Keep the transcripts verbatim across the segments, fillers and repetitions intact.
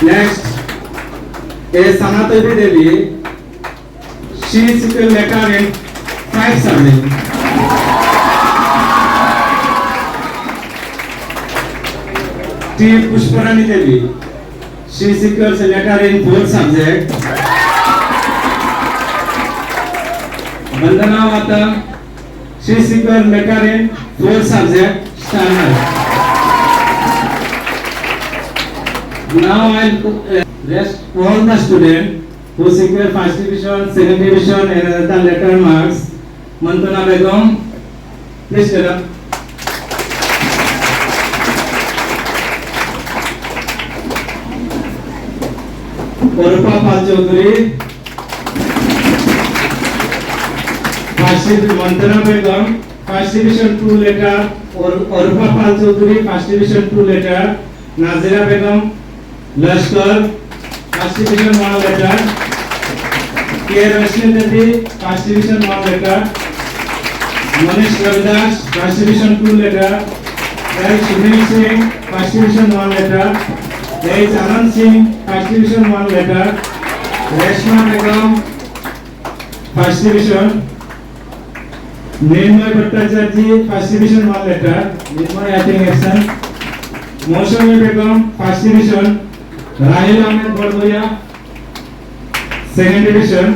Next, A Sanatobi Devi. She is equal letter in five subject. T Pushparani Devi. She is equal letter in four subject. Vandana Vata. She is equal letter in four subject. Standard. Now I uh, rest all the student who secure first division, second division, and other letter marks. Mantana Begum, please stand up. Orupa Pal Chaudhary, first division, Mantana Begum, first division two letter, Or- Orupa Pal Chaudhary, first division two letter, Nazira Begum, Lashkar, first division one letter. K Rashmi Devi, first division one letter. Manish Ravidas, first division two letter. L Sudhir Singh, first division one letter. H Anand Singh, first division one letter. Reshma Begum, first division. Nirmoy Bhattacharjee, first division one letter. Nirmoy, I think, absent. Mousumi Begum, first division. Rahil Ahmed Bordoya, second division.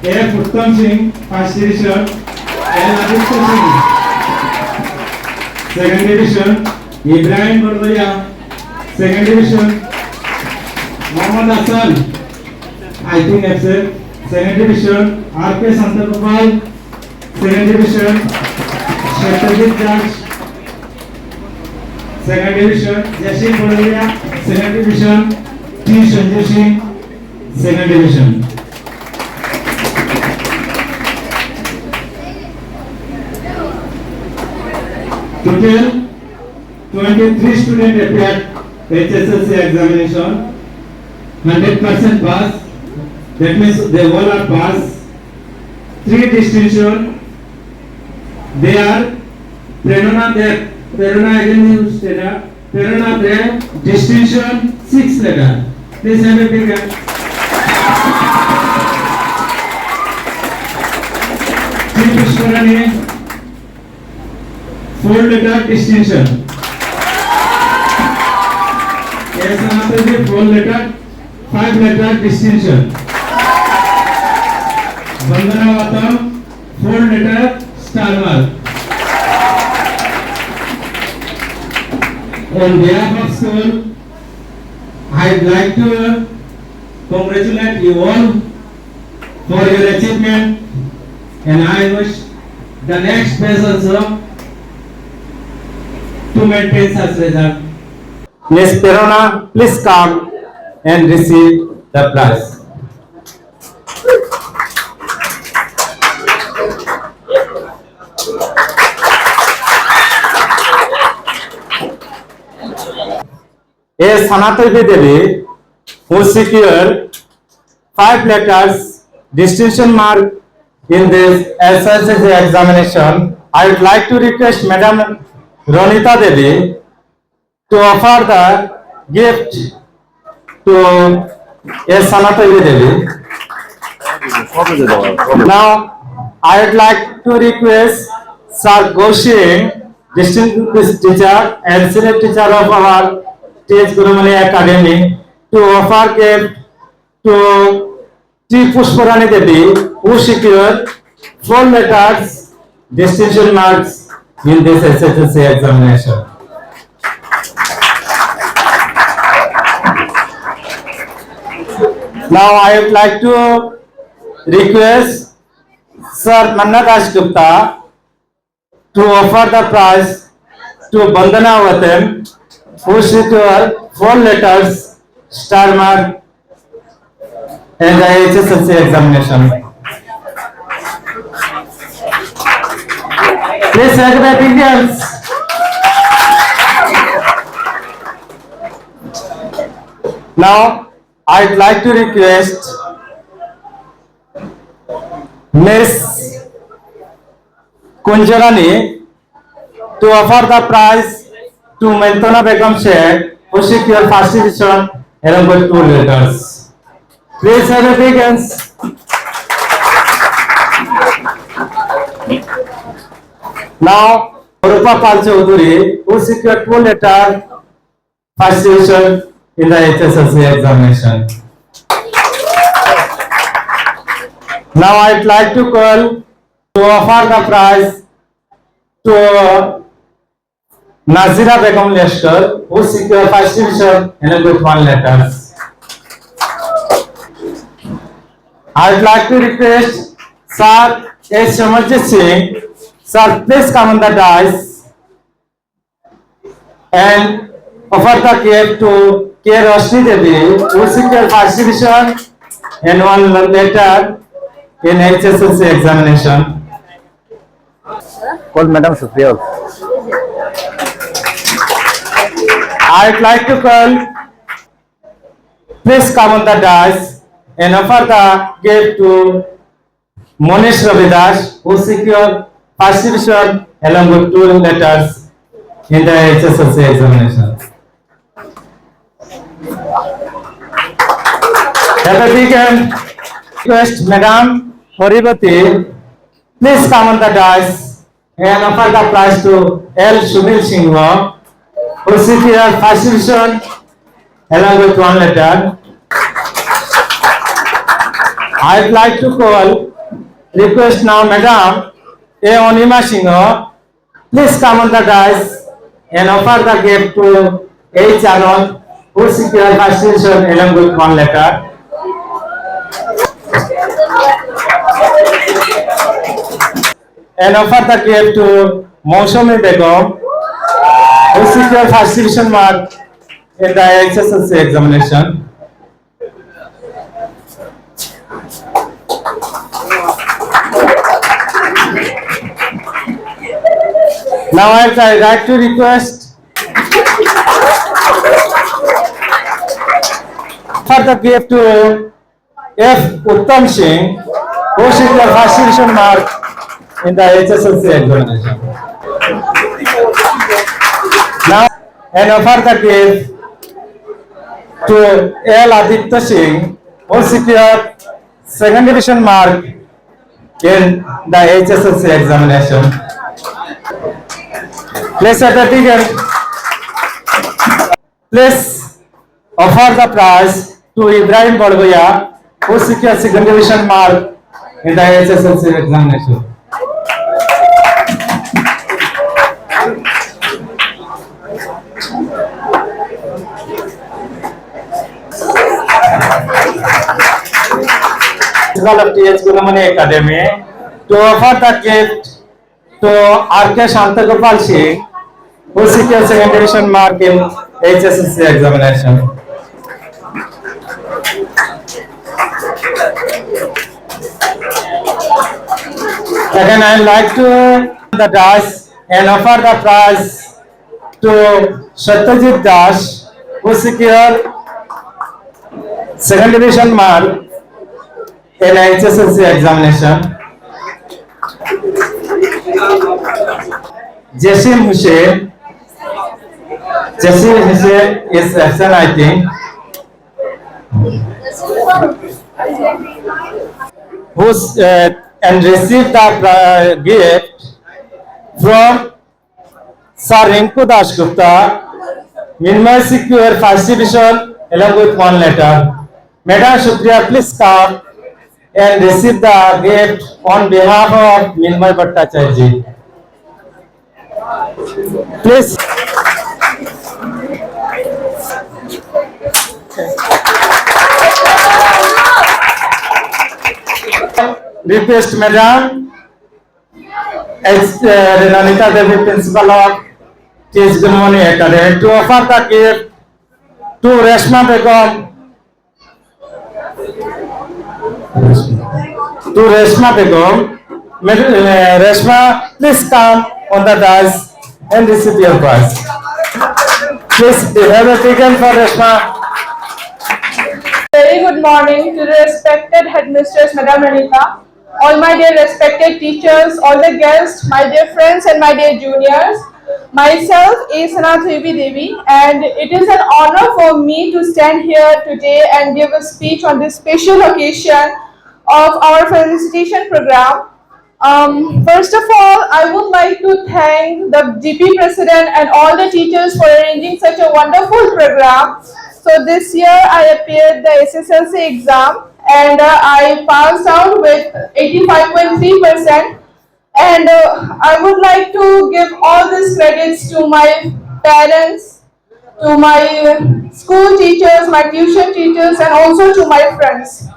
F Uttam Singh, first division. L Aditya Singh, second division. Ibrahim Bordoya, second division. Mohammad Hassan, I think absent. Second division. R K Santagopal, second division. Satyajit Judge, second division. Jashi Bordoya, second division. T Sanjay Singh, second division. Total twenty-three students appeared H S S C examination, hundred percent pass, that means they all are pass. Three distinction, they are Prerna Deb, Prerna again you stand up, Prerna Deb, distinction six letter. Please have a big hand. P Pushparani, four letter distinction. Yes, answer is four letter, five letter distinction. Vandana Vatam, four letter star mark. On behalf of school, I'd like to congratulate you all for your achievement, and I wish the next batch also to maintain such result. Miss Perona, please come and receive the prize. A Sanatoibi Devi, who secured five letters distinction mark in this S S L C examination. I would like to request Madam Ronita Devi to offer the gift to A Sanatoibi Devi. Now, I would like to request Sir Goshing, distinguished teacher and senior teacher of our T H Gurumani Academy, to offer gift to T Pushparani Devi, who secured four letters distinction marks in this S S L C examination. Now I would like to request Sir Manna Das Gupta to offer the prize to Vandana Vatam, who secured four letters star mark in the H S S L C examination. Please accept the hands. Now, I'd like to request Miss Kunjarani to offer the prize to Mentona Begum Sheikh, who secured first division along with two letters. Please have a big hands. Now, Rupa Pal Chaudhary, who secured two letter first division in the H S L C examination. Now, I'd like to call to offer the prize to Nazira Begum Lashkar, who secured first division along with one letters. I'd like to request Sir S Shamarjit Singh, sir, please come on the dais and offer the gift to K Roshni Devi, who secured first division and one letter in H S L C examination. Call Madam Supriya. I'd like to call, please come on the dais and offer the gift to Monish Ravidas, who secured first division along with two letters in the H S L C examination. Have a big hand. Request Madam Horibati, please come on the dais and offer the prize to L Sunil Singh, who secured first division along with one letter. I'd like to call, request now Madam A Onima Singh, please come on the dais and offer the gift to H Aaron, who secured first division along with one letter. And offer the gift to Mousumi Begum, who secured first division mark in the H S L C examination. Now I would like to request for the gift to F Uttam Singh, who secured first division mark in the H S L C examination. Now, and offer the gift To L Aditya Singh, who secured second division mark in the H S S C examination. Please have a big hand. Please offer the prize to Ibrahim Borgoya, who secured second division mark in the H S S C examination. Principal of T H Gunamani Academy, to offer the gift to R K Shantagopal Singh, who secured second division mark in H S S C examination. Again, I like to the dais and offer the prize to Satyajit Das, who secured second division mark in H S S C examination. Jasim Hussain. Jasim Hussain is absent, I think. Who's, uh, and received the, uh, gift from Sir Rinku Das Gupta, Minmay secure first division along with one letter. Madam Supriya, please come and receive the gift on behalf of Minmay Bhattacharya ji. Please. Request, madam. As, uh, Renalita Devi, principal of T H Gunamani Academy, to offer the gift to Reshma Begum. To Reshma Begum. Mad-, uh, Reshma, please come on the dais and receive your prize. Please have a big hand for Reshma. Very good morning to the respected headmistress, Madam Renita, all my dear respected teachers, all the guests, my dear friends and my dear juniors. Myself, A Sanathevi Devi, and it is an honor for me to stand here today and give a speech on this special occasion of our felicitation program. Um, first of all, I would like to thank the G P president and all the teachers for arranging such a wonderful program. So this year I appeared the S S L C exam and uh, I passed out with eighty-five point three percent. And uh, I would like to give all these credits to my parents, to my school teachers, my tuition teachers, and also to my friends.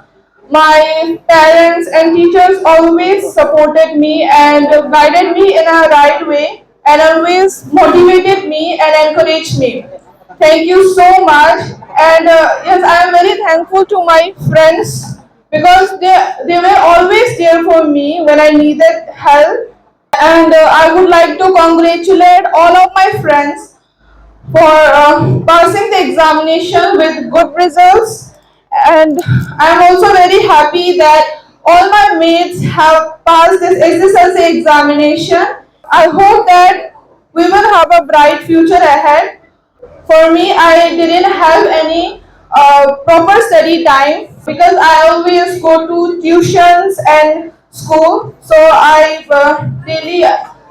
My parents and teachers always supported me and guided me in a right way and always motivated me and encouraged me. Thank you so much. And uh, yes, I am very thankful to my friends because they, they were always there for me when I needed help. And uh, I would like to congratulate all of my friends for uh, passing the examination with good results. And I'm also very happy that all my mates have passed this S S L C examination. I hope that we will have a bright future ahead. For me, I didn't have any uh, proper study time because I always go to tuitions and school. So I uh, daily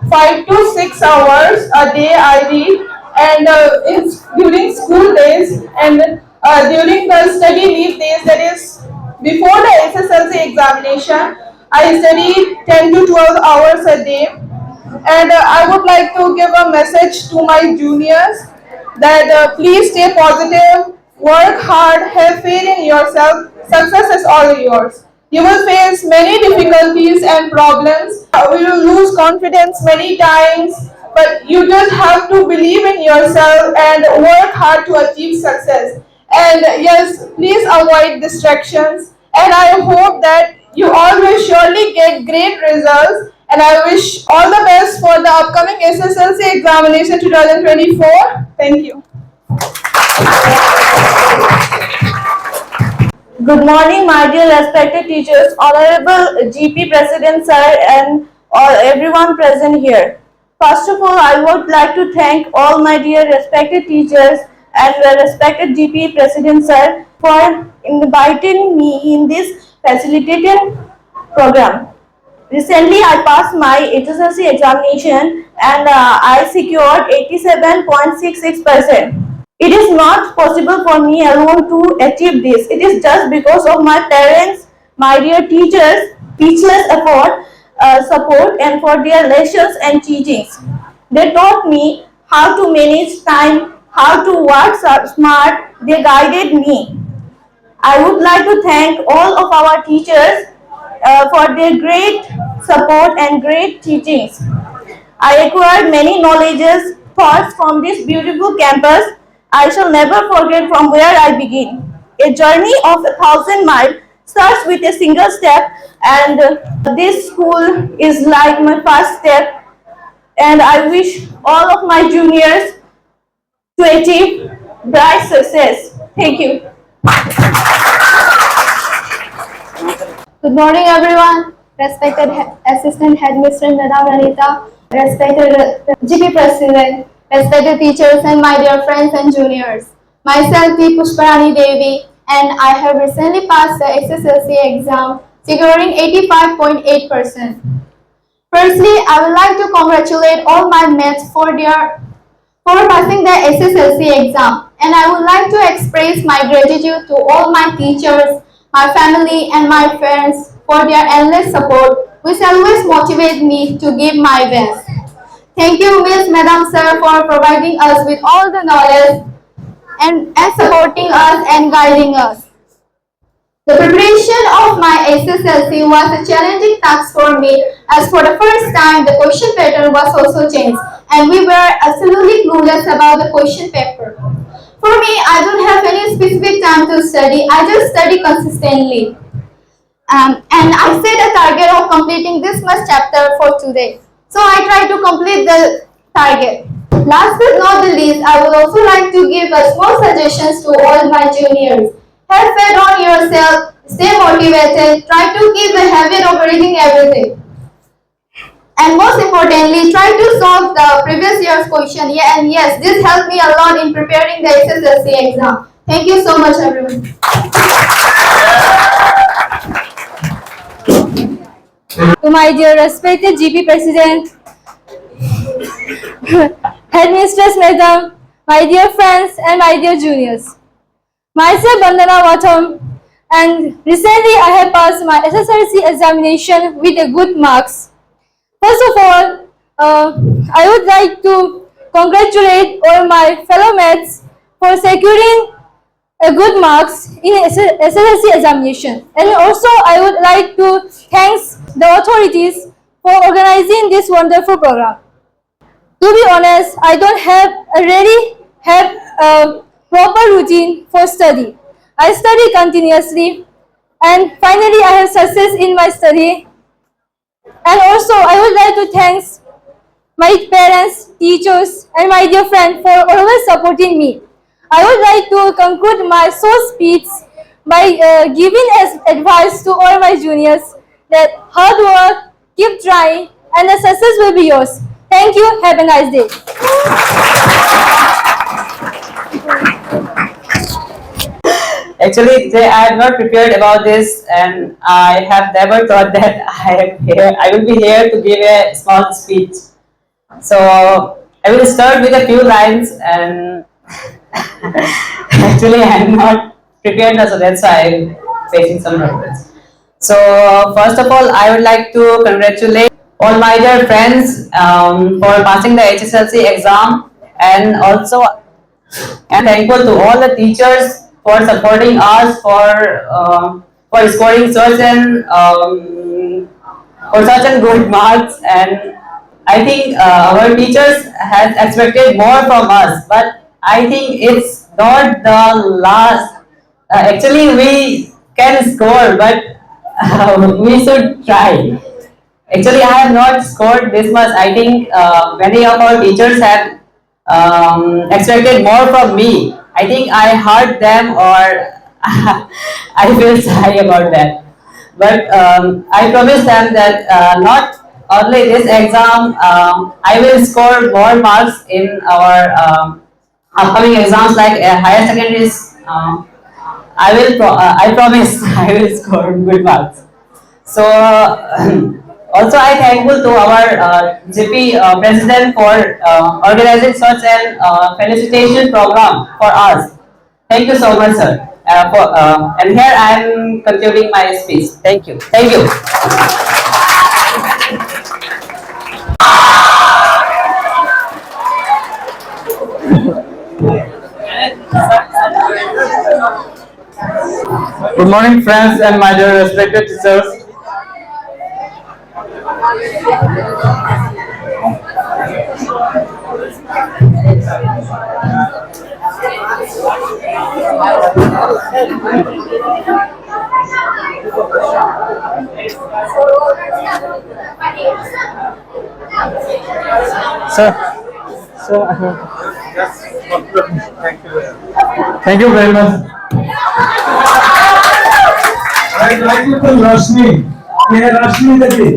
five to six hours a day I read, and uh, in during school days and uh, during the study leave days, that is before the S S L C examination, I study ten to twelve hours a day. And uh, I would like to give a message to my juniors that uh, please stay positive, work hard, have faith in yourself. Success is all yours. You will face many difficulties and problems. Uh, You will lose confidence many times, but you just have to believe in yourself and work hard to achieve success. And yes, please avoid distractions. And I hope that you all will surely get great results. And I wish all the best for the upcoming S S L C examination twenty twenty-four. Thank you. Good morning, my dear respected teachers, Honorable G P President Sir, and all everyone present here. First of all, I would like to thank all my dear respected teachers and the respected G P president sir for inviting me in this facilitated program. Recently, I passed my H S L C examination and uh, I secured eighty-seven point six six percent. It is not possible for me alone to achieve this. It is just because of my parents, my dear teachers, teachers' effort, uh, support, and for their lessons and teachings. They taught me how to manage time, how to work smart. They guided me. I would like to thank all of our teachers uh, for their great support and great teachings. I acquired many knowledges, thoughts from this beautiful campus. I shall never forget from where I begin. A journey of a thousand miles starts with a single step, and uh, this school is like my first step. And I wish all of my juniors to achieve bright success. Thank you. Good morning, everyone. Respected he- Assistant Headmistress Madam Anita, respected uh, G P President, respected teachers, and my dear friends and juniors. Myself, P Pushparani Devi, and I have recently passed the S S L C exam, securing eighty-five point eight percent. Firstly, I would like to congratulate all my mates for their for passing the S S L C exam, and I would like to express my gratitude to all my teachers, my family, and my friends for their endless support, which always motivate me to give my best. Thank you, Miss, Madam, Sir, for providing us with all the knowledge and, and supporting us and guiding us. The preparation of my S S L C was a challenging task for me, as for the first time the question pattern was also changed and we were absolutely clueless about the question paper. For me, I don't have any specific time to study, I just study consistently. Um, and I set a target of completing this much chapter for today. So I try to complete the target. Last but not the least, I would also like to give a small suggestions to all my juniors. Have faith on yourself, stay motivated, try to keep a habit of reading everything. And most importantly, try to solve the previous year's question. Yeah, and yes, this helped me a lot in preparing the S S L C exam. Thank you so much, everyone. To my dear respected G P President, Headmistress Madam, my dear friends and my dear juniors. Myself Vandana Watham, and recently I have passed my S S L C examination with a good marks. First of all, uh, I would like to congratulate all my fellow mates for securing a good marks in S S L C examination. And also, I would like to thanks the authorities for organizing this wonderful program. To be honest, I don't have a really have a proper routine for study. I study continuously, and finally, I have success in my study. And also, I would like to thanks my parents, teachers, and my dear friend for always supporting me. I would like to conclude my short speech by uh, giving as advice to all my juniors that hard work, keep trying, and the success will be yours. Thank you. Have a nice day. Actually, today I have not prepared about this, and I have never thought that I am here. I will be here to give a small speech. So I will start with a few lines, and actually I am not prepared now, so that's why I am facing some problems. So first of all, I would like to congratulate all my dear friends um, for passing the H S L C exam, and also I'm thankful to all the teachers for supporting us for uh, for scoring such an um, for such a good marks. And I think uh, our teachers has expected more from us, but I think it's not the last. Uh, actually, we can score, but uh, we should try. Actually, I have not scored this much. I think uh, many of our teachers have um, expected more from me. I think I hurt them, or I feel shy about that. But um, I promise them that uh, not only this exam, um, I will score more marks in our um, upcoming exams like uh, higher secondaries. Um, I will, pro- uh, I promise I will score good marks. So, also I thankful to our uh, G P uh, president for uh, organizing such an uh, felicitation program for us. Thank you so much, sir. Uh, for, uh, and here I am concluding my speech. Thank you. Thank you. Good morning, friends, and my dear respected teachers. Sir, sir, uh, Yes, thank you. thank you very much. I'd like to call Roshni. May Roshni the day.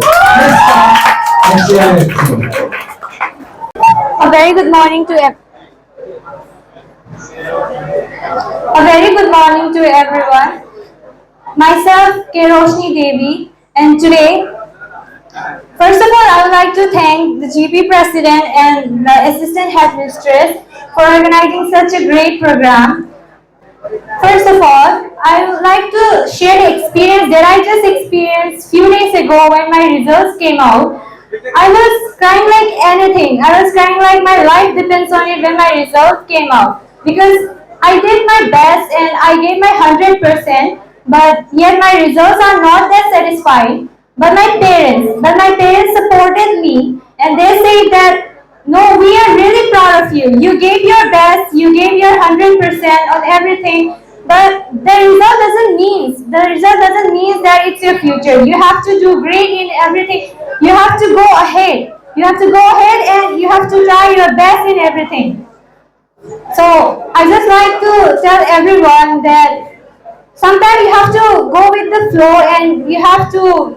Yes, sir. A very good morning to ev- a very good morning to everyone. Myself, K. Roshni Devi, and today, first of all, I would like to thank the G P president and the assistant headmistress for organizing such a great program. First of all, I would like to share the experience that I just experienced few days ago when my results came out. I was crying like anything. I was crying like my life depends on it when my results came out. Because I did my best and I gave my hundred percent, but yet my results are not that satisfying. But my parents, but my parents supported me and they said that no, we are really proud of you. You gave your best, you gave your hundred percent on everything. But the result doesn't mean the result doesn't mean that it's your future. You have to do great in everything. You have to go ahead. You have to go ahead and you have to try your best in everything. So I just like to tell everyone that sometimes you have to go with the flow and you have to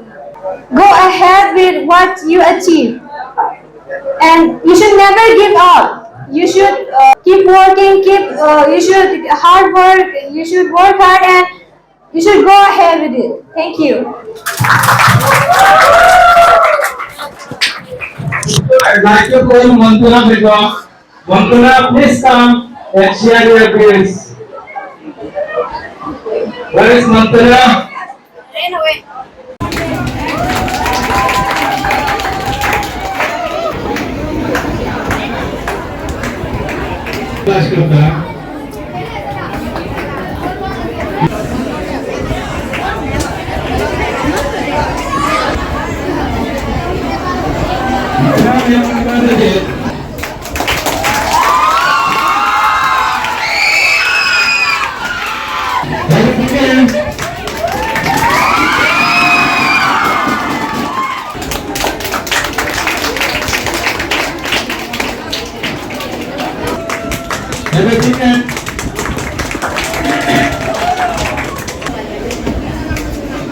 Go ahead with what you achieve. And you should never give up. You should uh, keep working, keep, uh, you should hard work, you should work hard, and you should go ahead with it. Thank you. I'd like to call Mantuna Bidwa. Mantuna, please come and share your views. Where is Mantuna? Class करता. Have a big hand.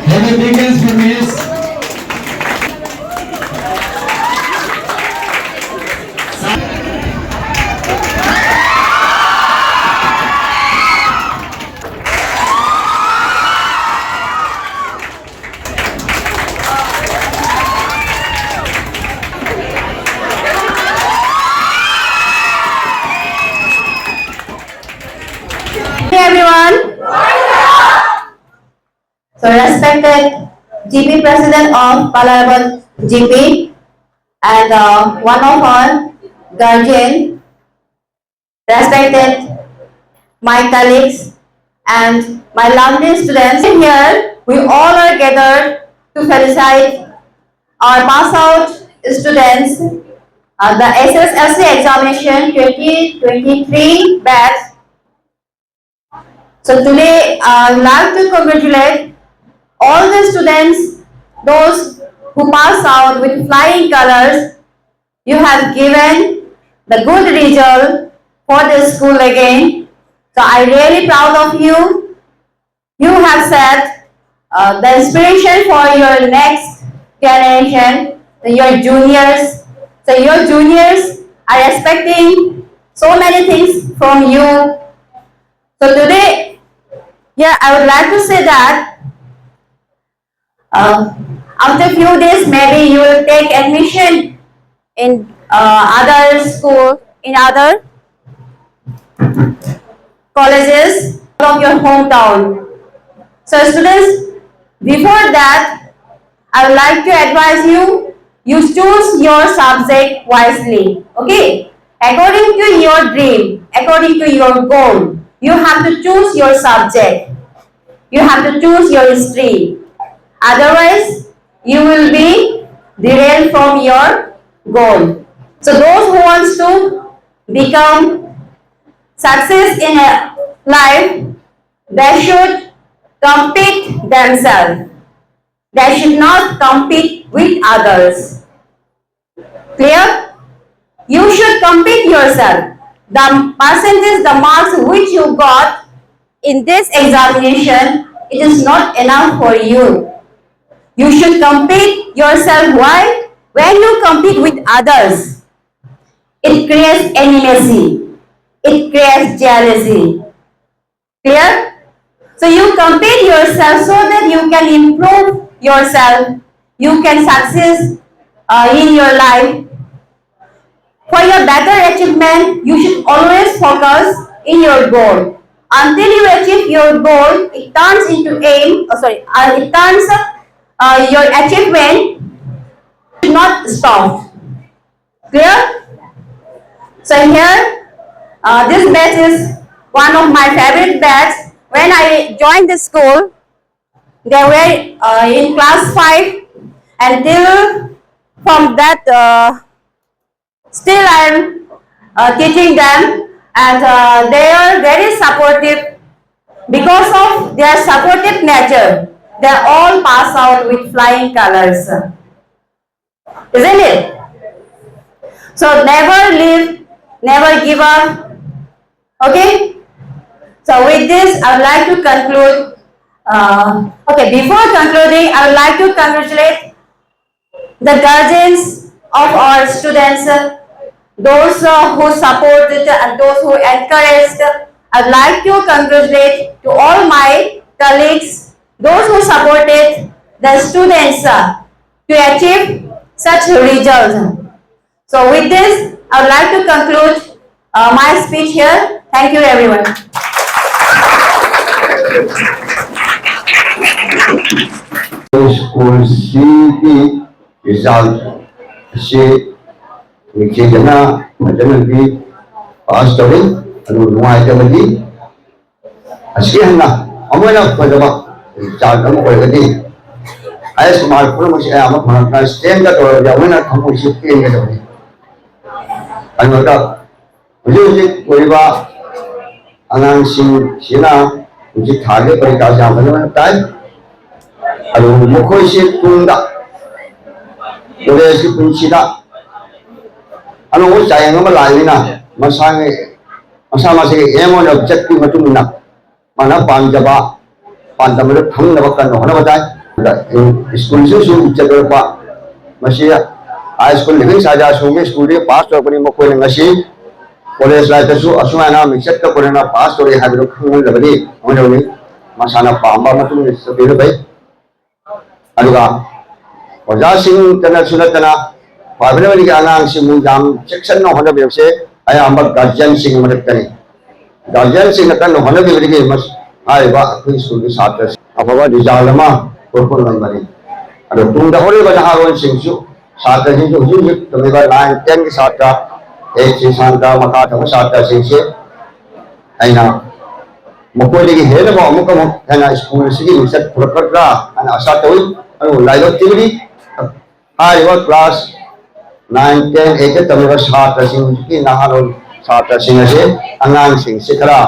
Have a big hand for Miss. Hey everyone. So respected G P president of Palarabot G P and uh, one of our guardian, respected my colleags and my lovely students. Here we all are gathered to felicitate our pass out students, uh, the S S L C examination twenty twenty-three batch. So today I would like to congratulate all the students, those who pass out with flying colors. You have given the good result for the school again. So I'm really proud of you. You have set uh, the inspiration for your next generation, your juniors. So your juniors are expecting so many things from you. So today, yeah, I would like to say that uh, after few days, maybe you will take admission in uh, other school, in other colleges of your hometown. So students, before that, I would like to advise you, you choose your subject wisely. Okay? According to your dream, according to your goal, you have to choose your subject. You have to choose your stream. Otherwise, you will be derailed from your goal. So those who wants to become success in a life, they should compete themselves. They should not compete with others. Clear? You should compete yourself. The percentage, the marks which you got in this examination, it is not enough for you. You should compete yourself. Why? When you compete with others, it creates animosity. It creates jealousy. Clear? So you compete yourself so that you can improve yourself. You can success uh, in your life. For your better achievement, you should always focus in your goal. Until you achieve your goal, it turns into aim. Oh, sorry, uh, it turns uh, your achievement should not stop. Clear? So here, uh, this batch is one of my favorite batch. When I joined the school, they were uh, in class five, and till from that, uh, still I am uh, teaching them, and uh, they are very supportive. Because of their supportive nature, they all pass out with flying colors. Isn't it? So never leave, never give up. Okay? So with this, I would like to conclude. Uh, okay, before concluding, I would like to congratulate the guardians of our students, those uh, who supported and those who encouraged. I'd like to congratulate to all my colleagues, those who supported the students uh, to achieve such results. So with this, I would like to conclude uh, my speech here. Thank you, everyone. ꯁ꯭ꯀꯨꯜꯁꯤꯒꯤ result ꯑꯁꯤ ꯅꯤꯡꯊꯤꯖꯅ ꯐꯖꯅꯗꯤ pass ꯇꯧꯏ꯫ ꯑꯗꯨꯕꯨ ꯅꯨꯡꯉꯥꯏꯇꯕꯗꯤ ꯑꯁꯤꯒꯤ ꯍꯟꯅ ꯑꯃꯨꯛ ꯍꯦꯟꯅ ꯐꯖꯕ ꯔꯤꯖꯜ ꯑꯃ ꯑꯣꯏꯔꯒꯗꯤ ꯍꯥꯏꯌꯦꯁ ꯃꯥꯔꯛ ꯄꯨꯝꯅꯃꯛꯁꯤ ꯑꯌꯥꯝꯕ ꯐꯪꯉꯛꯇꯅ ꯁ꯭ꯇꯦꯟꯒ ꯇꯧꯔꯕꯗꯤ ꯑꯃꯨꯛ ꯍꯦꯟꯅ ꯊꯃꯣꯏꯁꯤ ꯄꯦꯟꯒꯗꯕꯅꯤ꯫ ꯑꯗꯨꯒ ꯍꯧꯖꯤꯛ ꯍꯧꯖꯤꯛ ꯑꯣꯏꯔꯤꯕ ꯑꯉꯥꯡꯁꯤꯡꯁꯤꯅ ꯍꯧꯖꯤꯛ ꯊꯥꯒꯤ ꯄꯔꯤꯈꯥꯁꯤ ꯌꯥꯝ ꯐꯖꯅ ꯇꯥꯏ꯫ ꯑꯗꯨꯕꯨ ꯃꯈꯣꯏꯁꯤ ꯇꯨꯡꯗ ꯀꯣꯂꯦꯖꯀꯤ ꯄꯨꯟꯁꯤꯗ ꯑꯅꯧꯕ ꯆꯥꯌꯦꯡ ꯑꯃ ꯂꯥꯛꯏꯅ ꯃꯁꯥꯒꯤ ꯃꯁꯥ ꯃꯁꯥꯒꯤ ꯑꯦꯝ ꯑꯣꯏꯅ ꯆꯠꯄꯒꯤ ꯃꯇꯨꯡ ꯏꯟꯅ ꯃꯥꯅ ꯄꯥꯝꯖꯕ ꯄꯥꯟꯗꯝ ꯑꯗꯨ ꯐꯪꯅꯕ ꯀꯟꯅ ꯍꯣꯠꯅꯕ ꯇꯥꯏ꯫ ꯁ꯭ꯀꯨꯜꯁꯨ ꯁꯨꯝ ꯆꯠꯂꯛꯄ ꯃꯁꯤ ꯍꯥꯏ ꯁ꯭ꯀꯨꯜ ꯂꯤꯚꯤꯡ ꯁꯥꯏꯗ ꯑꯁꯣꯝꯒꯤ ꯁ꯭ꯀꯨꯜꯗꯒꯤ ꯄꯥꯁ ꯇꯧꯔꯛꯄꯅꯤ꯫ ꯃꯈꯣꯏꯅ ꯉꯁꯤ ꯀꯣꯂꯦꯖ ꯂꯥꯏꯐꯇꯁꯨ ꯑꯁꯨꯃꯥꯏꯅ ꯃꯤꯡꯆꯠꯇ ꯀꯣꯟꯅꯅ ꯄꯥꯁ ꯇꯧꯔꯛꯏ ꯍꯥꯏꯕꯗꯨ ꯈꯪꯍꯟꯖꯕꯅꯤ꯫ ꯃꯣꯏꯅ ꯍꯧꯖꯤꯛ ꯃꯁꯥꯅ ꯄꯥꯝꯕ ꯃꯇꯨꯡ ꯏꯟꯅ ꯆꯠꯄꯤꯕ ꯐꯩ꯫ ꯑꯗꯨꯒ ꯑꯣꯖꯥꯁꯤꯡꯇꯅꯁꯨ ꯅꯠꯇꯅ ꯄ꯭ꯔꯥꯏꯃꯔꯤꯒꯤ ꯑꯉꯥꯡꯁꯤꯡꯕꯨ ꯌꯥꯝ ꯆꯦꯛꯁꯤꯟꯅ ꯍꯣꯠꯅꯕꯤꯕꯁꯦ ꯑꯌꯥꯝꯕ ꯒꯥꯔꯖꯤꯌꯟꯁꯤꯡꯒꯤ ꯃꯔꯛꯇꯅꯤ꯫ ꯒꯥꯔꯖꯤꯌꯟꯁꯤꯡꯅ ꯀꯟꯅ ꯍꯣꯠꯅꯕꯤꯕꯗꯒꯤ ꯃꯁ-, ꯍꯥꯏꯔꯤꯕ ꯑꯩꯈꯣꯏ ꯁ꯭ꯀꯨꯜꯒꯤ ꯁꯥꯇ꯭ꯔꯁꯤꯡ ꯑꯐꯕ ꯔꯤꯖꯜ ꯑꯃ ꯄꯨꯔꯛꯄ ꯉꯝꯒꯅꯤ꯫ ꯑꯗꯣ ꯇꯨꯡꯗ ꯍꯧꯔꯛꯏꯕ ꯅꯍꯥꯔꯣꯜꯁꯤꯡꯁꯨ ꯁꯥꯇ꯭ꯔꯁꯤꯡꯁꯨ ꯍꯧꯖꯤꯛ ꯍꯧꯖꯤꯛ ꯇꯝꯂꯤꯕ ꯅꯥꯏꯟ ꯇꯦꯟꯒꯤ ꯁꯥꯇ꯭ꯔ, ꯑꯩꯠꯁꯤ ꯁꯥꯇ꯭ꯔ, ꯃꯈꯥ ꯇꯝꯕ ꯁꯥꯇ꯭ꯔꯁꯤꯡꯁꯦ ꯑꯩꯅ ꯃꯈꯣꯏꯗꯒꯤ ꯍꯦꯟꯅꯕ ꯑꯃꯨꯛ ꯑꯃꯨꯛ ꯍꯦꯟꯅ ꯁ꯭ꯀꯨꯜ ꯑꯁꯤꯒꯤ ꯃꯤꯡꯆꯠ ꯄꯨꯔꯛꯀꯗ꯭ꯔꯥ ꯍꯥꯏꯅ ꯑꯁꯥ ꯇꯧꯏ꯫ ꯑꯗꯨꯕꯨ ꯂꯥꯏꯕꯛ ꯊꯤꯕꯗꯤ ꯍꯥꯏꯔꯤꯕ ꯀ꯭ꯂꯥꯁ ꯅꯥꯏꯟ, ꯇꯦꯟ, ꯑꯩꯠꯇ ꯇꯝꯂꯤꯕ ꯁꯥꯇ꯭ꯔꯁꯤꯡ, ꯍꯧꯖꯤꯛꯀꯤ ꯅꯍꯥꯔꯣꯜ ꯁꯥꯇ꯭ꯔꯁꯤꯡ ꯑꯁꯤ ꯑꯉꯥꯡꯁꯤꯡꯁꯤ ꯈꯔ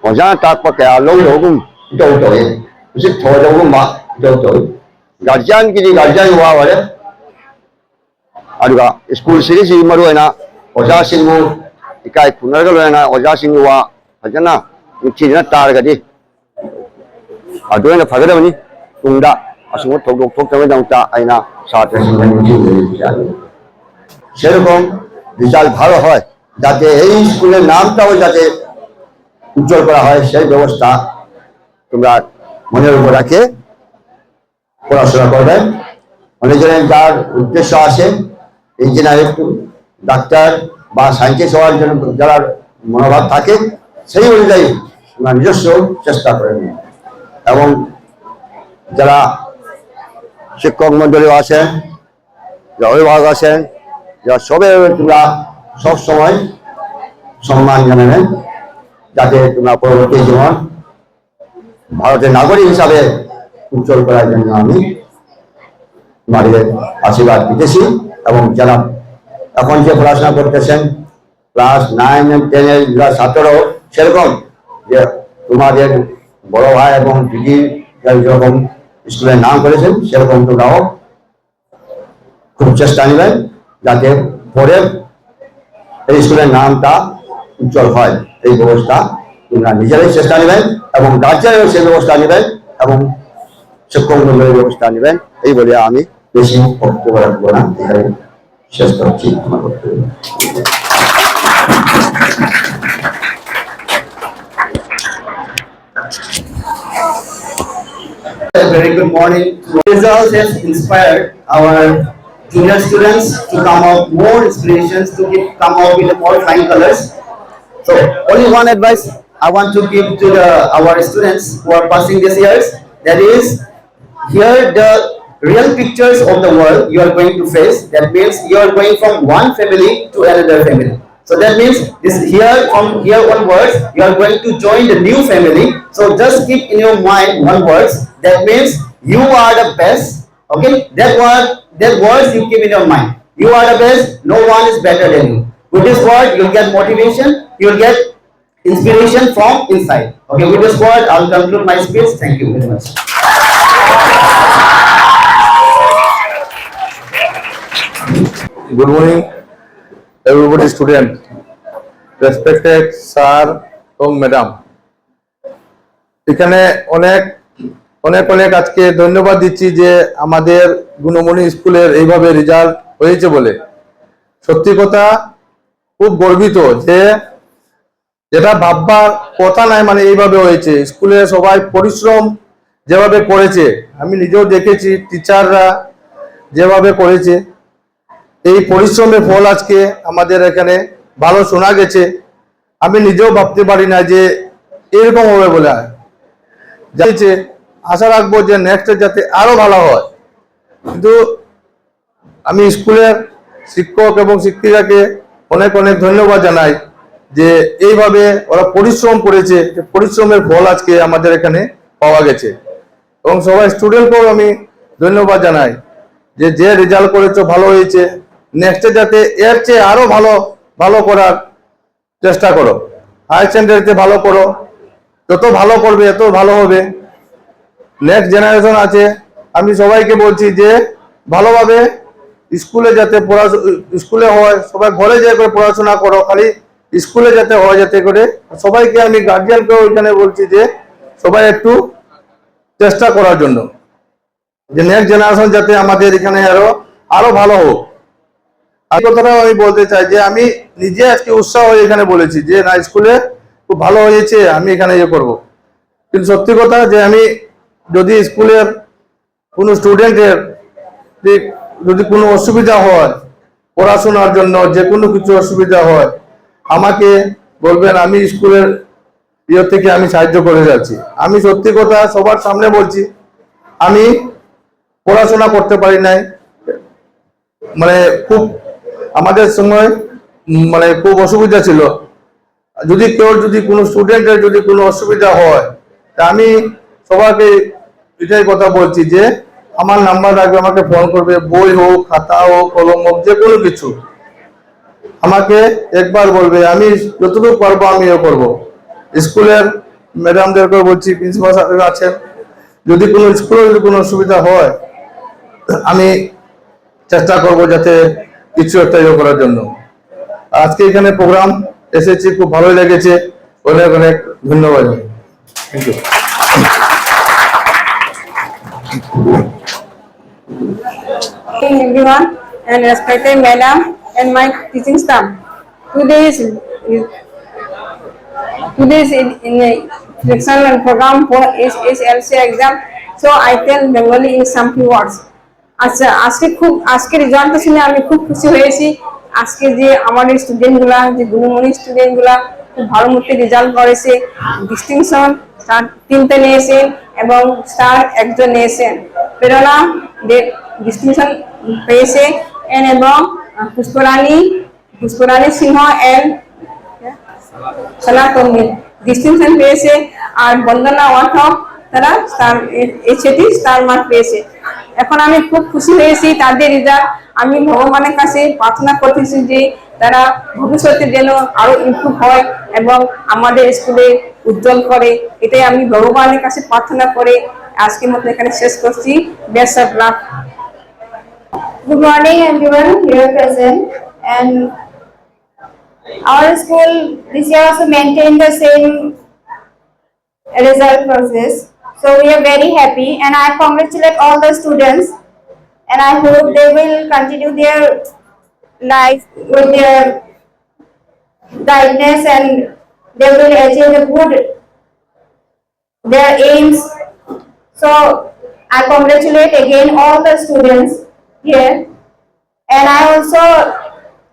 ꯑꯣꯖꯥꯅ ꯇꯥꯛꯄ ꯀꯌꯥ ꯂꯧꯗꯕꯒꯨꯝ ꯏꯇꯧ ꯇꯧꯏ꯫ ꯍꯧꯖꯤꯛ ꯊꯧꯗꯕꯒꯨꯝꯕ ꯏꯇꯧ ꯇꯧꯏ꯫ ꯒꯥꯔꯖꯤꯌꯥꯟꯒꯤꯗꯤ ꯒꯥꯔꯖꯤꯌꯥꯟ ꯋꯥ ꯑꯣꯏꯔꯦ꯫ ꯑꯗꯨꯒ ꯁ꯭ꯀꯨꯜꯁꯤꯒꯤꯁꯤ ꯃꯔꯨꯑꯣꯏꯅ ꯑꯣꯖꯥꯁꯤꯡꯕꯨ ꯏꯀꯥꯏ ꯈꯨꯝꯅꯔꯒ ꯂꯣꯏꯅꯅ ꯑꯣꯖꯥꯁꯤꯡꯒꯤ ꯋꯥ ꯐꯖꯅ ꯅꯤꯡꯊꯤꯖꯅ ꯇꯥꯔꯒꯗꯤ ꯑꯗꯨ ꯑꯣꯏꯅ ꯐꯒꯗꯕꯅꯤ꯫ ꯇꯨꯡꯗ ꯑꯁꯤꯒꯨꯝꯕ ꯊꯧꯗꯣꯛ ꯊꯣꯛꯇꯕꯒꯤꯗꯃꯛꯇ ꯑꯩꯅ ꯁꯥꯇ꯭ꯔꯁꯤꯡꯗ ꯅꯤꯡꯁꯤꯡꯖꯔꯤ꯫ সেরকম রেজাল্ট ভালো হয়, যাতে এই স্কুলের নামটাও যাতে উজ্জ্বল করা হয়, সেই ব্যবস্থা তোমরা মনের উপর রাখে পড়াশোনা করবেন। অনেকজনের যার উদ্দেশ্য আছে, ইঞ্জিনিয়ার, একটু ডাক্তার বা সায়েন্টিস্ট হওয়ার জন্য যারা মনোভাব থাকে, সেই অনুযায়ী আমরা নিজস্ব চেষ্টা করে নিই। এবং যারা শিক্ষক মণ্ডলীও আছেন, যারা অভিভাবক আছেন, যারা সবাই, তোমরা সবসময় সম্মান জানাবেন, যাতে তোমরা পরবর্তী জীবন ভারতের নাগরিক হিসাবে উজ্জ্বল করার জন্য আমি তোমাদের আশীর্বাদ দিতেছি। এবং যারা এখন যে পড়াশোনা করতেছেন, ক্লাস নাইন এবং টেনের যারা ছাত্র, সেরকম যে তোমাদের বড় ভাই এবং দিদি যেরকম স্কুলের নাম করেছেন, সেরকম তোমরাও খুব চেষ্টা নেবেন, যাতে পরে এই স্কুলের নামটা উজ্জ্বল হয়। এই ব্যবস্থা তোমরা নিজেরাই চেষ্টা নেবেন এবং গার্জিয়ানও সেই ব্যবস্থা নেবেন এবং শিক্ষক মন্ডলীর ব্যবস্থা নেবেন। এই বলে আমি বেশি বক্তব্য রাখবো না, এখানে শেষ করছি আমার বক্তব্য। A very good morning. Results has inspired our junior students to come out more inspirations, to give, come out with more flying colors. So only one advice I want to give to the our students who are passing this years, that is, here the real pictures of the world you are going to face. That means you are going from one family to another family. So that means this here, from here onwards, you are going to join the new family. So just keep in your mind one words. That means you are the best. Okay, that word, that words you keep in your mind. You are the best. No one is better than you. With this word, you'll get motivation. You'll get inspiration from inside. Okay, with this word, I'll conclude my speech. Thank you very much. Good morning, everybody, student, respected sir এবং madam. এখানে অনেক অনেক অনেক আজকে ধন্যবাদ দিচ্ছি যে আমাদের গুণমণি স্কুলের এইভাবে রেজাল্ট হয়েছে বলে। সত্যি কথা, খুব গর্বিত যে যেটা ভাববার কথা নাই, মানে এইভাবে হয়েছে। স্কুলে সবাই পরিশ্রম যেভাবে করেছে, আমি নিজেও দেখেছি টিচাররা যেভাবে করেছে, এই পরিশ্রমের ফল আজকে আমাদের এখানে ভালো শোনা গেছে। আমি নিজেও ভাবতে পারি না যে এরকম হবে বলে। যাইছে, আশা রাখবো যে নেক্সটে যাতে আরো ভালো হয়। কিন্তু আমি স্কুলের শিক্ষক এবং শিক্ষিকাকে অনেক অনেক ধন্যবাদ জানাই যে এইভাবে ওরা পরিশ্রম করেছে, যে পরিশ্রমের ফল আজকে আমাদের এখানে পাওয়া গেছে। এবং সবাই স্টুডেন্টকেও আমি ধন্যবাদ জানাই যে যে রেজাল্ট করেছো ভালো হয়েছে, নেক্সটে যাতে এর চেয়ে আরো ভালো ভালো করার চেষ্টা করো, হায়ার সেকেন্ডারিতে ভালো করো। যত ভালো করবে, এত ভালো হবে। নেক্সট জেনারেশন আছে, আমি সবাইকে বলছি যে ভালোভাবে স্কুলে যাতে পড়া, স্কুলে হয়, সবাই ঘরে যেয়ে করে পড়াশোনা করো, খালি স্কুলে যাতে হয়, যাতে করে। সবাইকে, আমি গার্জিয়ানকেও এখানে বলছি যে সবাই একটু চেষ্টা করার জন্য, যে নেক্সট জেনারেশন যাতে আমাদের এখানে আরো আরো ভালো হোক। আর কথাটাও আমি বলতে চাই যে আমি নিজে আজকে উৎসাহ হয়ে এখানে বলেছি যে না, স্কুলে খুব ভালো হয়েছে, আমি এখানে ইয়ে করব। কিন্তু সত্যি কথা যে আমি যদি স্কুলের কোনো স্টুডেন্টের যদি কোনো অসুবিধা হয়, পড়াশোনার জন্য যে কোনো কিছু অসুবিধা হয়, আমাকে বলবেন, আমি স্কুলের ইয়ে থেকে আমি সাহায্য করে যাচ্ছি। আমি সত্যি কথা সবার সামনে বলছি, আমি পড়াশোনা করতে পারি নাই, মানে খুব আমাদের সময়, উম, মানে খুব অসুবিধা ছিল। যদি কেউ, যদি কোনো স্টুডেন্টের যদি কোনো অসুবিধা হয়, তা আমি সবাইকে এটাই কথা বলছি যে আমার নাম্বার রাখবে, আমাকে ফোন করবে, বই হোক, খাতা হোক, কলম হোক, যে কোনো কিছু আমাকে একবার বলবে, আমি যতটুকু পারবো আমি ইয়ে করবো। স্কুলের ম্যাডামদেরকেও বলছি, প্রিন্সিপাল স্যার আছেন, যদি কোনো স্কুলে যদি কোনো অসুবিধা হয়, আমি চেষ্টা করব যাতে কিছু একটা ইয়ে করার জন্য। আজকে এখানে প্রোগ্রাম এসেছি, খুব ভালোই লেগেছে। অনেক অনেক ধন্যবাদ। Thank you. Good evening, everyone, and respected madam and my teaching staff. Today is today is in, in a selection program for S S L C exam. So I tell Bengali in some few words. আচ্ছা, আজকে খুব আজকে রেজাল্টটা শুনে আমি খুব খুশি হয়েছি। আজকে যে আমাদের স্টুডেন্টগুলা, যে গুণমণি স্টুডেন্টগুলা খুব ভালো মতো রেজাল্ট করেছে, ডিস্টিংশন স্টার তিনটা নিয়েছেন এবং স্টার একজন নিয়েছেন। প্রেরণা দেব ডিস্টিংশন পেয়েছে এন এবং আহ, পুষ্পরানী পুষ্পরানী সিংহ এন সনাতন ডিস্টিংশন পেয়েছে। আর বন্দনা ওয়াঠক তারা স্টার এসএটি স্টার মার্ক পেয়েছে। এখন আমি খুব খুশি হয়েছি তাদের রেজাল্ট। আমি ভগবানের কাছে প্রার্থনা করতেছি যে তারা ভবিষ্যতে যেন আরো ইমপ্রুভ হয় এবং আমাদের স্কুলে উজ্জ্বল করে। এটাই আমি ভগবানের কাছে প্রার্থনা করে আজকের মতো এখানে শেষ করছি। Best of luck. Good morning, everyone here present. And our school this year also maintained the same result process. So we are very happy, and I congratulate all the students. And I hope they will continue their life with their brightness, and they will achieve the good their aims. So I congratulate again all the students here, and I also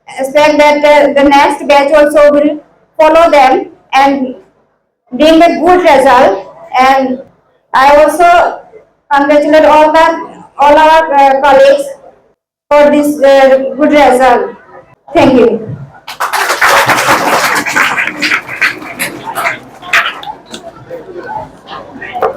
expect that the, the next batch also will follow them and bring a good result. And I also congratulate all the all our uh, colleagues for this uh, good result. Thank you.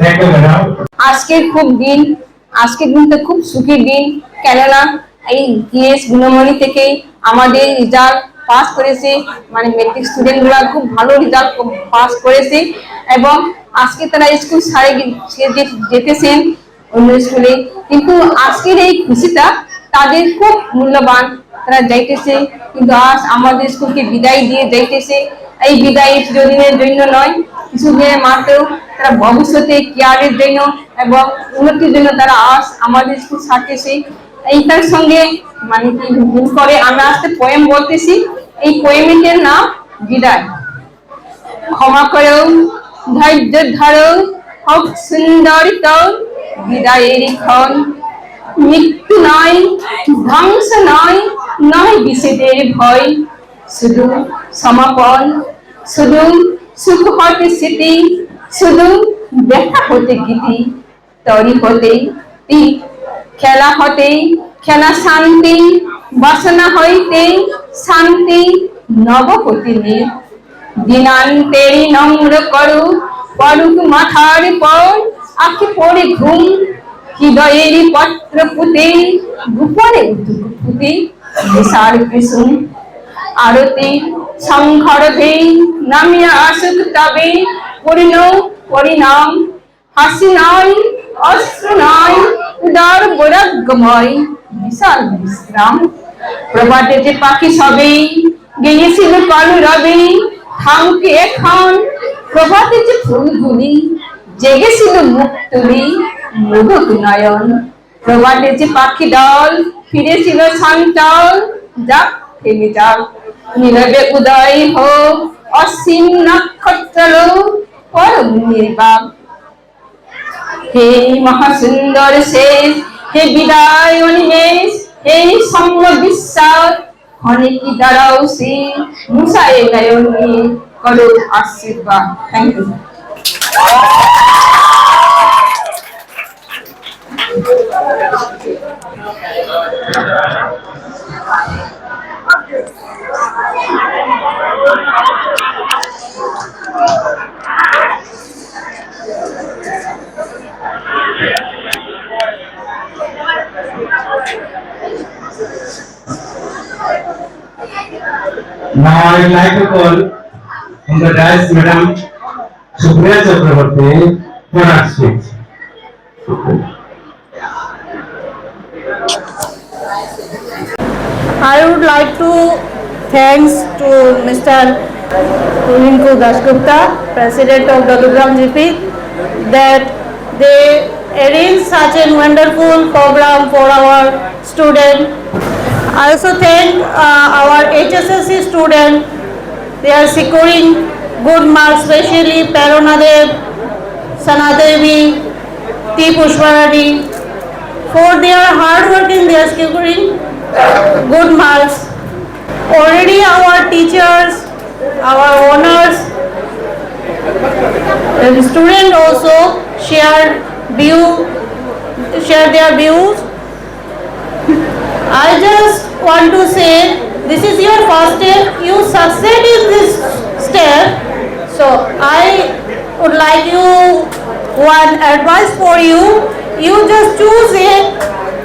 Thank you, madam. আজকের খুব দিন আজকের দিনটা খুব সুখী দিন। কেননা এই জিএস গুণমণি থেকে আমাদের রেজাল্ট পাস করেছে, মানে মেট্রিক স্টুডেন্টগুলো খুব ভালো রেজাল্ট পাস করেছে এবং আজকে তারা স্কুল ছাড়ে গি- সে যে- যেতেছেন অন্য স্কুলে। কিন্তু আজকের এই খুশিটা তাদের খুব মূল্যবান। তারা যাইতেছে, কিন্তু আজ আমাদের স্কুলকে বিদায় দিয়ে যাইতেছে। এই বিদায় চিরদিনের জন্য নয়, কিছু যে মাত্র তারা ভবিষ্যতে ক্যারিয়ারের জন্য এবং উন্নতির জন্য তারা আজ আমাদের স্কুল ছাড়তেছে। এইটার সঙ্গে মানে কি মিল করে আমরা আজকে পোয়েম বলতেছি। এই পোয়েমটার নাম বিদায়। ক্ষমা করো, ধৈর্য ধরো, হোক সুন্দর তো বিদায়ের ক্ষণ। মৃত্যু নয়, ধ্বংস নয়, নয় বিষেদের ভয়, শুধু সমাপন, শুধু সুখ হতে স্মৃতি, শুধু দেখা হতে গীতি। তরি হতে তীর, খেলা হতে খেলা শান্তি, বাসনা হইতে শান্তি, নব হতে নীর। দিনান্তেরি নম্র করু, পড়ুক মাথার পর, আখি পড়ে ঘুম, হৃদয়ের পত্র পুঁতে, গোপনে উঠুক ফুটে, বিশাল কুসুম। আরতি শঙ্খরথে নামিয়া আসুক তবে, পূর্ণ পরিণাম। হাসি নয়, অশ্রু নয়, উদার বৈরাগ্যময়, বিশাল বিশ্রাম। প্রভাতে যে পাখি সবে গেয়েছিল কলরবে, থামুক এখন প্রভাতে যে ফুলগুলি, জেগেছিল মুখ তুলি, মোদক নয়ন। প্রভাতে যে পাখি দল ফিরেছিল চঞ্চল, যাক থেমে যাক, নীরবে উদয় হোক অসীম নক্ষত্র, পরম নির্বাক। হে মহাসুন্দর শেষ, হে বিদায় অনিমেষ, হে সম্য বিশ্বাস, ক্ষণে কি দাঁড়াও সে মুসায় নয়নে করো আশীর্বাদ। Thank you. Now I would like to call on the dais Madam Supriya Chakraborty for her speech. I would like to thanks to Mister Rinku Dasgupta, President of Dadugram G P, that they arrange such a wonderful program for our student. I also thank uh, our H S S C student. They are securing good marks, especially Perona Dev, Sana Devi, T Pushparani. For their hard working, they are securing good marks. Already our teachers, our owners, and student also share view, share their views. I just want to say, this is your first step. You succeed in this step. So I would like you one advice for you. You just choose a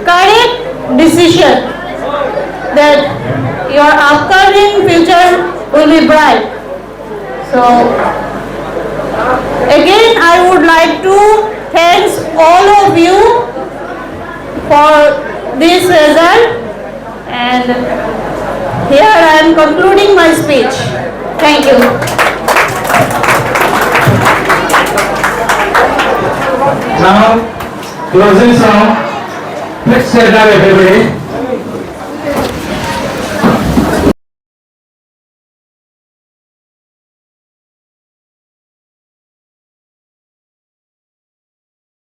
correct decision that your upcoming future will be bright. So again, I would like to thanks all of you for this result, and here I am concluding my speech. Thank you. Now, closing song. Please sit down, everybody.